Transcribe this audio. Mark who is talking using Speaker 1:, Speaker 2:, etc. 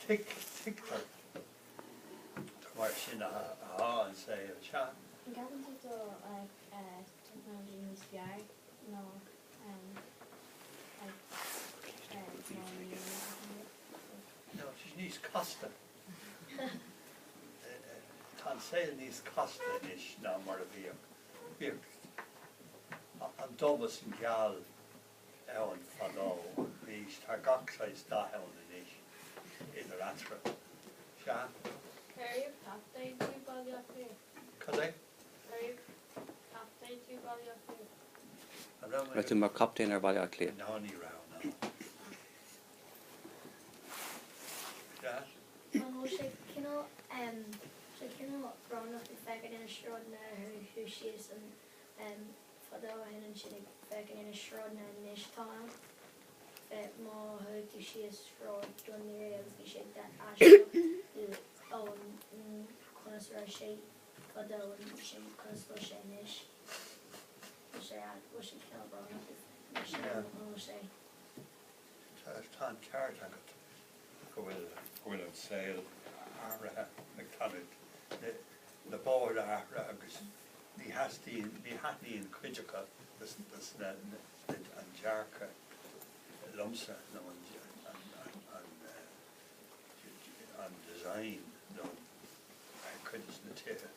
Speaker 1: Tuigtear mar sin atá an saol, sea.
Speaker 2: An gceapann tú go bhfuil technology níos fearr ná like
Speaker 1: No, tá sé níos casta. Tá an saol níos casta anois ná mar a bhíodh. Bhíodh an dubh is an geal ann fadó ach anois tá gach saghas dath ann anois idir eatarthu. Sea?
Speaker 3: Ar captaen tú Baile Átha Cliath?
Speaker 1: Cad é?
Speaker 3: Ar captaen tú Baile Átha Cliath?
Speaker 1: An raibh mé?
Speaker 4: Raibh tú mar chaptaen ar Bhaile Átha Cliath?
Speaker 1: No, ní raibh, no. Sea?
Speaker 2: An bhfuil sé cineál, sé cineál brónach ag féachaint ar na sráideanna a chuaigh síos an fadó ó shin ansin ag féachaint ar na sráideanna anois atá ann. Bheith má chuaigh tú síos Sráid Dún Laoghaire agus bhí sé aisteach ó conas a raibh sé fadó ansin conas a bhfuil sé anois. Bhfuil sé bhfuil sé cineál brónach ag féachaint ar sin an bhfuil sé.
Speaker 1: Tá an ceart agat go bhfuil go bhfuil an saol athraithe ag tá na na bóithre athraithe agus Ní theastaíonn, ní thaitníonn cuid acu des na, an dearcadh liomsa nó an, an, an design nó cuid des na tithe.